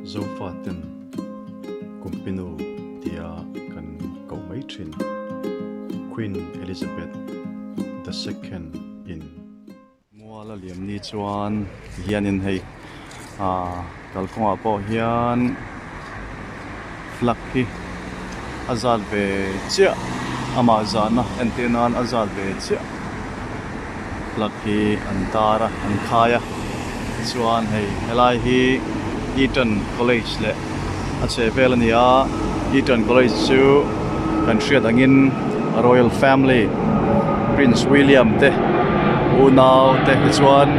Zofaten Kumpinu tia kan koh mai thin Queen Elizabeth the Second in Mual a liam ni chuan ti hianin hei ah kalkawngah pawh hian flag hi a zat ve chiah amah zahna entir nan a zat ve chiah flag hi an tar a an khai a tichuan hei helai hi Eton College leh a chheh vel a ni a Eton College chu kan hriat angin Royal Family Prince William te unau te tichuan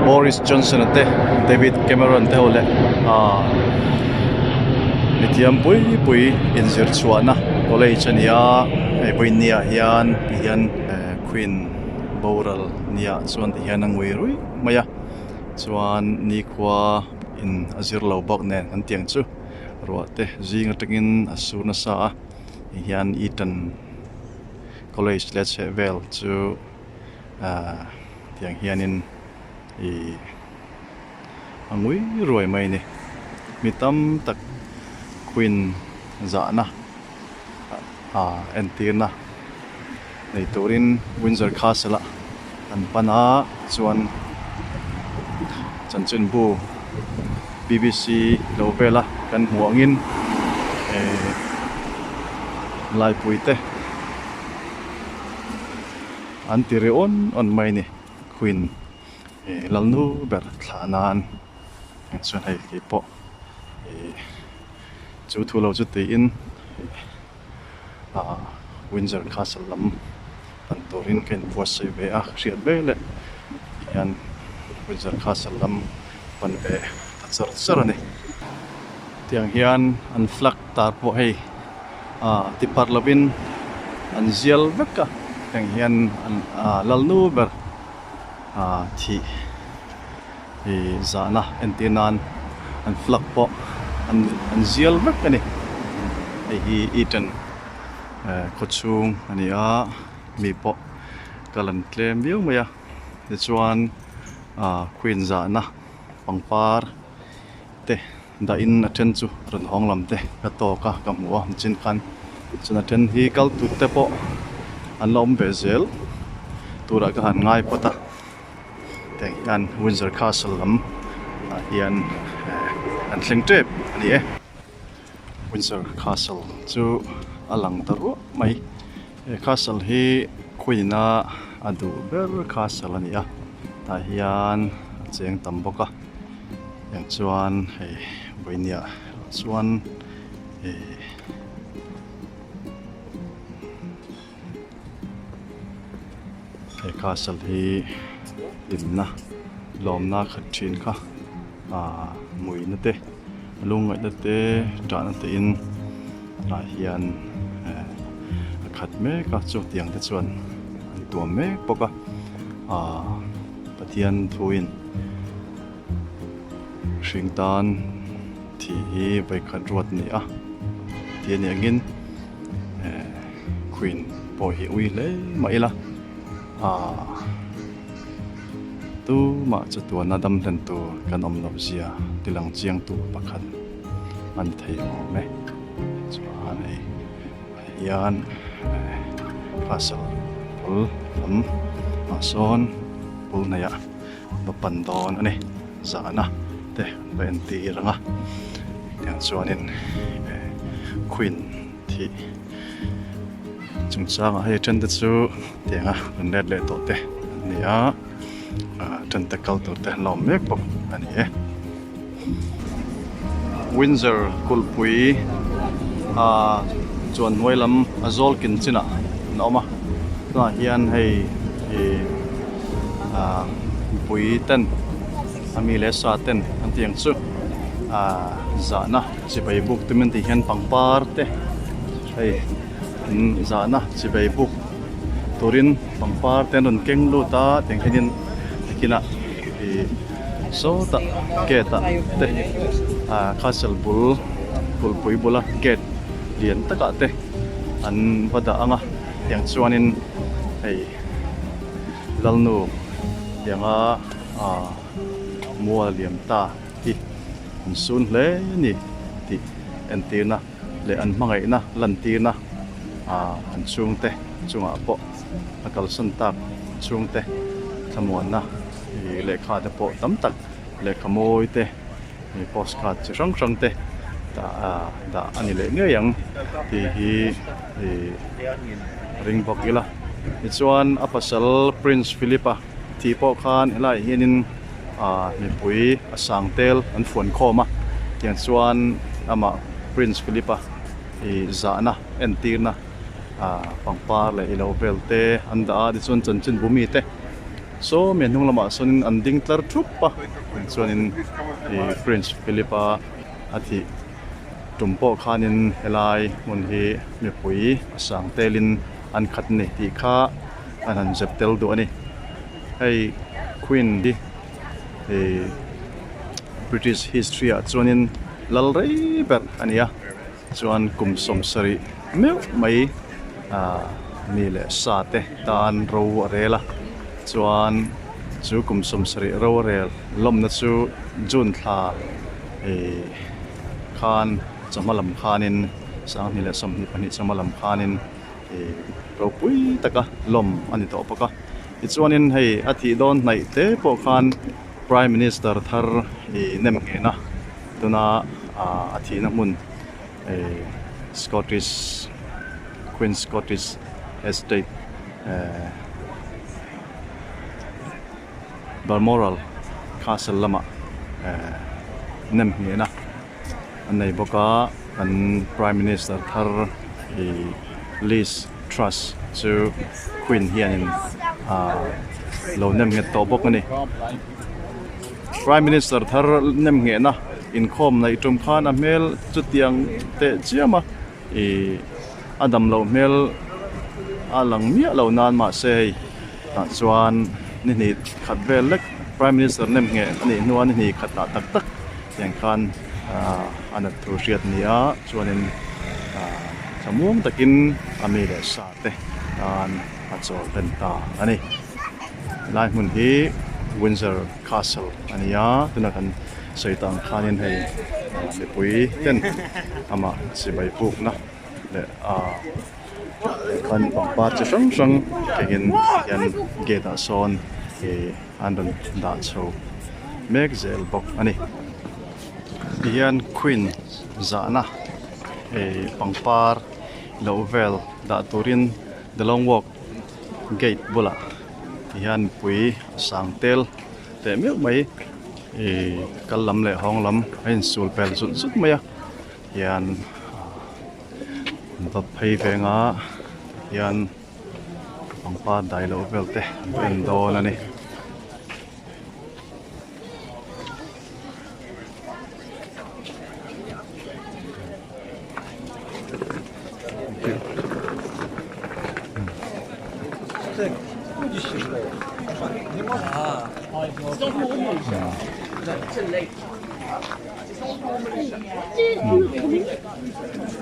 Boris Johnson a te David Cameron te ho leh ahh mithiam pui pui inzir chhuahna college a ni a hei vawinia hian ti hian ehh Queen boral nia chuan ti hian a ngui ruih mai a chuan nikhua in a zir lo bawk nen kan tiang chu ruah te zing atangin a sur nasa a ti hian Eton college leh chheh vel chu ahh tiang hianin ihh a ngui ruai mai a ni mi tam tak queen zahna ah entirna nei turin Windsor Castle ah an pan a chuan chanchinbu B_B_C lo vela kan hmuh angin eh laipui te an ti ri awn awn mai a ni queen eh lalnu ber thlah nan chuan hei keipawh eh chu thu lo chu tiin ah Windsor Castle lam pan turin ka inbuatsaih ve a hriat ve leh tihian Windsor Castle lam pan ve ta char char a ni. Tiang hian an flag tar pawh hei ah ti parh lovin an zial vek a tiang hian an ah lalnu ber ah thih ih zahna entir nan an flag pawh an an zial vek a ni hei hi Eton eh khawchhung a ni a mi pawh kal an tlem viau mai a tichuan ah queen zahna pangpar te dah in a then chu rawn hawng lam te ka tawk a ka hmu a nichin khan chuan a then hi kal tut te pawh an la awm ve zel turah ka han ngai phawt a. Tiang hian Windsor Castle lam ah hian eh an thleng tep a ni e. Windsor Castle chu a lang ta ruah mai. He castle hi Queen a a duh ber castle a ni a tah hian a cheng tam bawk a tiang chuan hei vawinia chuan eh. He castle hi hlimna lawmna khat thin kha aaa muina te lungngaihna te tahna te in ah hian eh a khat mek a chutiang te chuan an tuam mek bawk a aaa Pathian thuin hring tan thih hi vawikhat ruat a ni a tih a nih angin eh queen pawh hi ui hle mah ila aaa tumah chu tuana dam hlen tur kan awm loh zia ti lang chiang tu pakhat a ni thei awm e chuan hei ah hian eh castle bul lam ah sawn bul hnaih ah va pan dawn a ni zahna te an va entir ang a tiang chuanin eh queen thih chungchangah hei then te chu tianga rawn let leh tawh te an ni a ah then te kal tur te an la awm mek bawk a ni e. Windsor kulhpui ah chuan hnuai lam a zawl kin chinah an awm a tunah hian hei ih ah mipui ten a mi leh sa ten an tih ang chu ah zahna chibai buk te min tih hian pangpar te hei an zahna chibai buk turin pangpar te an rawn keng lut a tiang hianin nakinah ih sawtah gate ah te ah castle bul kulhpui bula gate lian takah te an va dah ang a tiang chuanin hei lalnu tianga ah mual liam ta hi. an sun hle a ni tih entirna leh an hmangaihna lantirna ah an chhungte chungah pawh a kalsan tak chhungte thlamuanna ih lehkha te pawh tam tak lehkha mawi te ih post card chi hrang hrang te dah ah dah a ni leh ngei ang tih hi ih ring bawk ila tichuan a pasal Prince Philip a thih pawh khan helaiah hianin ah mipui a sang tel an fuan khawm a tiang chuan amah Prince Philip a ih zahna entirna ah pangpar leh ilo vel te an dah a tichuan chanchin bu mite saw mi a hnung lamah sawnin an ding tlar thup a tichuanin ih Prince Philip a a thih tum pawh khanin helai hmun hi mipui a sang telin an khat a ni tih kha an han zep tel duh a ni hei queen hi ih British history ah chuanin lal rei ber a ni a chuan kum sawmsarih meuh mai ah mi leh sa te tan ro a rel a chuan chu kum sawmsarih ro a rel lawmna chu June thla ih khan chawhma lam khanin sanghnih leh 22 chawhma lam khanin ih ropui taka lawm a ni tawh bawk a tichuanin hei a thih dawn hnaih te pawh khan Prime Minister thar ih nem nghehna tuna ah a thihna hmun ih Scottish Queen's Scottish Estate eh Balmoral Castle lamah eh nem nghehna a nei bawk a kan Prime Minister thar ih Liz Truss chu Queen hianin ah lo nem nghet tawh bawk a ni. Prime Minister thar nem nghehna inkhawm neih tum khan a hmel chutiang teh chiam a ih a dam loh hmel a lang miah lo nan mahse hei tah chuan ni hnih khat vel lek Prime Minister nem ngheh a nih hnua ni hnih khat lah tak tak tiang khan ah a nat thu hriat ni a chuanin ah thlamuang takin a mi leh sa te tan a chawl hlen ta a ni helai hmun hi Windsor Castle a ni a tunah kan sawi tah ang khanin hei mipui ten amah chibai pukna leh ah khan pangpar chi hrang hrang kengin hian gate ah sawn ih an rawn dah chho mek zel bawk a ni tihian queen zahna ih pangpar loh vel dah turin the long walk gate bulah tihian mipui a sang tel teh meuh mai ih kal lam leh hawng lam a insul pel zut zut mai a hian va phei venga hian pangpar dai loh vel te an en dawn a ni.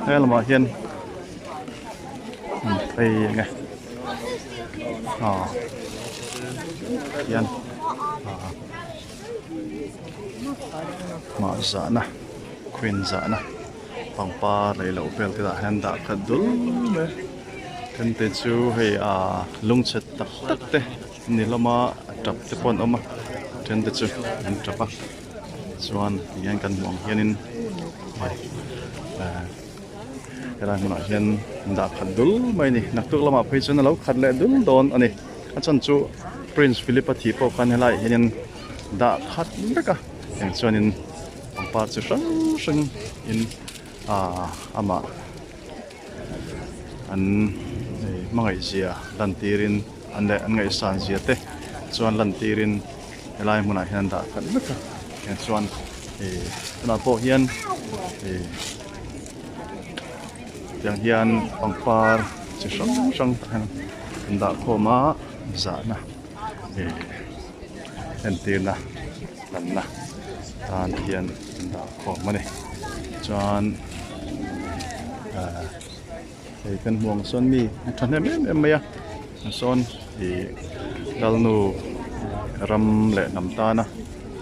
He lamah hian an phei eng e aw hian ah mah zahna queen zahna pangpar leh loh vel te lah hian dah khat dul mai a then te chu hei ah lungchhe tak tak te ni hlawm a a tap te pawh an awm a then te chu an tap a chuan tihian kan hmuh ang hianin eh helai hmunah hian dah khat dul mai a ni naktuk lamah phei chuan a lo khat leh dul dawn a ni a chhan chu Prince Philip a thih pawh khan helaiah hianin dah khat vek a eng chuanin pangpar chi hrang hrang in ah amah an hmangaih zia lan tirin an leh an ngaihsan zia te chuan lan tirin helai hmunah hian an dah khat vek a tiang chuan ih tunah pawh hian ih tiang hian pangpar chi hrang hrang tah hian an dah khawm a zahna ih entirna lanna tan hian an dah khawm a ni chuan ahh hei kan hmuh ang sawn mi a thahnem em em mai a sawn ih lalnu ram leh hnam tana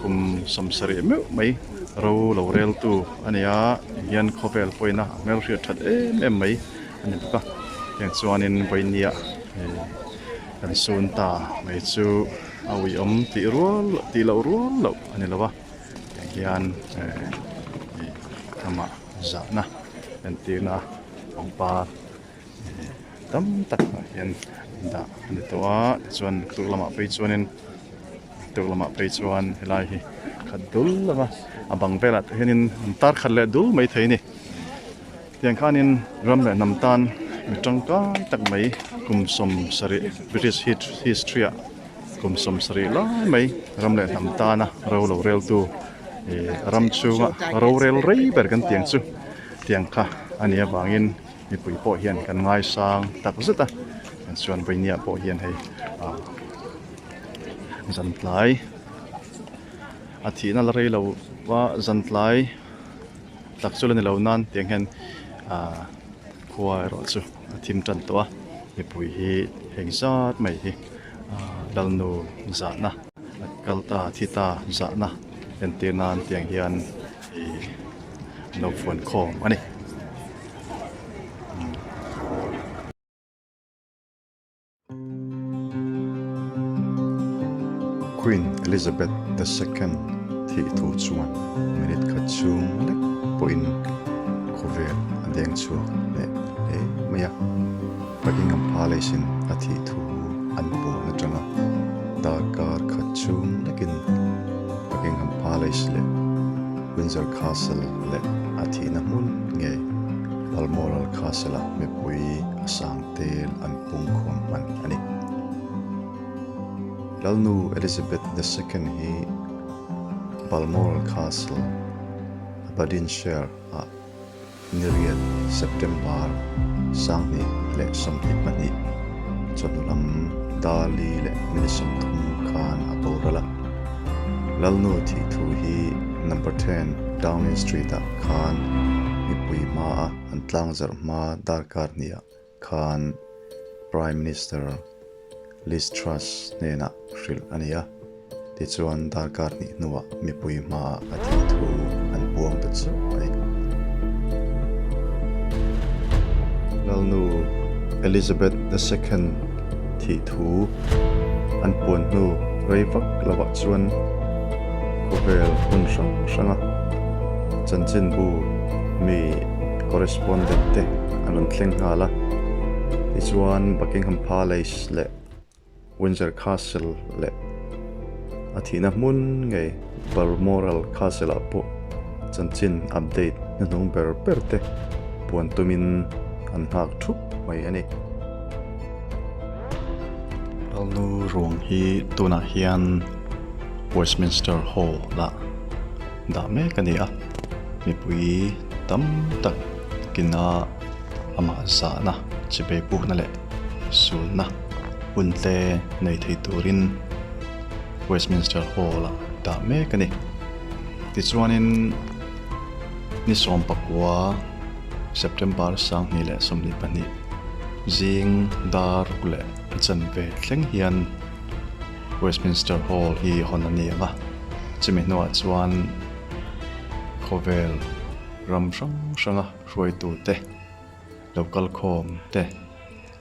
kum 70 meuh mai. Ro lo reltu a ni a, hian khawvel pawhin a hmelhriat that em em mai a ni bawk a, heng chuanin vawinia kan sun ta mai chu a uiawm tih rual tih loh rual loh a ni lo a, tiang hian amah zahna entirna pangpar tam tak ah hian dah a ni tawh a tichuan tuk lamah phei chuanin tuk lamah phei chuan helai hi khat dul anga a bang velah te hianin an tar khat leh dul mai thei a ni tiang khanin ram leh hnam tan mi tangkai tak mai kum sawmsarih British history ah kum sawmsarih lai mai ram leh hnam tana ro lo reltu ih ram chhunga rorel rei ber kan tih ang chu tiang kha a nih avangin. Mipui pawh hian kan ngaisang tak zet a chuan vawinia pawh hian hei ah zan tlai a thihna la rei lo va zan tlai tak chu la ni lo nan tiang hian ah khua erawh chu a thim tan tawh a mipui hi eng zat mai hi ah lalnu zahna kal ta thi ta zahna entir nan tiang hian ih an lo fuan khawm a ni. Queen Elizabeth the Second thih thu chuan minute khat chhung lek pawhin khawvel a deng chhuak leh hle mai a. Buckingham Palace in a thih thu an puan atanga darkar khat chhung lekin Buckingham Palace leh Windsor Castle leh a thihna hmun nge Balmoral Castle-ah mipui a sang tel an pungkhawm hman a ni. Lalnu Elizabeth the Second hi Balmoral Castle, Aberdeenshire-ah Niriat, September, 2022, chawhnu lam Dali leh minute 30 khan a boral a. Lalnu thih thu hi Number 10 Downing Street-ah khan mipui hmaa an tlangzarh hma darkar hniah khan Prime Minister Liz Truss hnenah hrilh a ni a. Tichuan darkar hnih hnuah mipui hmaah a thih thu an puang ta chauh a ni. Lalnu Elizabeth the Second thih thu an puan hnu rei vak lovah chuan khawvel hmun hrang hranga chanchinbu mi correspondent te an rawn thleng nghal a. Tichuan Buckingham Palace leh Windsor Castle leh a thihna hmun ngei Balmoral Castle ah pawh chanchin update hnuhnung ber ber te puan tumin an nghak thup mai a ni. Lalnu ruang hi tunah hian Westminster Hall ah dah mek a ni a, mipui tam tak kina amah zahna chibei pukna leh sulna hun te nei thei turin Westminster Hall ah dah mek a ni. Tichuanin ni 19 September 2022 zing dar ruk leh a chanve thleng hian Westminster Hall hi hawn a ni ang a, chumi hnuah chuan khawvel ram hrang hranga hruaitute lo kalkhawm te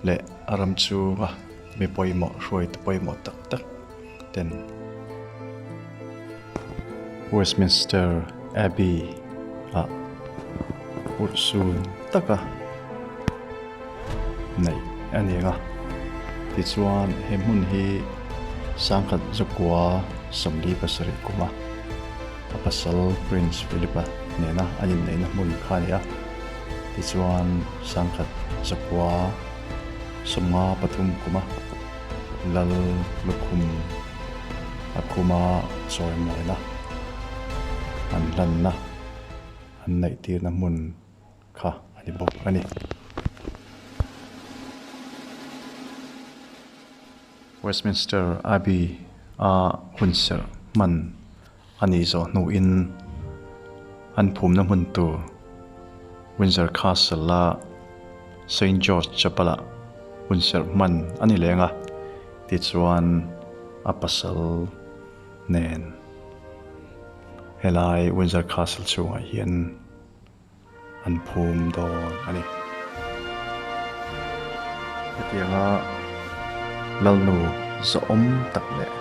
leh a ram chhunga mi pawimawh hruaitu pawimawh tak tak ten Westminster Abbey ah urhsun taka neih a ni ang a, tichuan he hmun hi sangkhat zakua 47 kuma a pasal Prince Philip-a nena an inneihna hmun kha a ni a. Tichuan, 1953 kuma Lal lukhum a khuma chawimawina an hlanna an neihtirna hmun kha a ni bawk a ni. Westminster Abbey a hunserh hman a nih zawh hnuin an phumna hmun tur Windsor Castle a Saint George Chapel ah hunserh hman a ni leng a, tichuan a pasal nen. Helai Windsor Castle chhungah hian an phum dawn a ni. Hetianga Lalnu zawhawm tak leh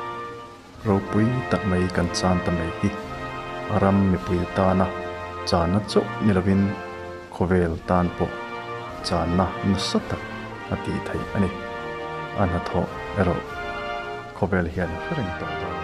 ropui tak mai kan chan ta mai hi a ram mipui tana channa chauh ni lovin khawvel tan pawh channa nasa tak a tih theih a ni. A hnathawh erawh khawvel hian a hre reng tawh dawn.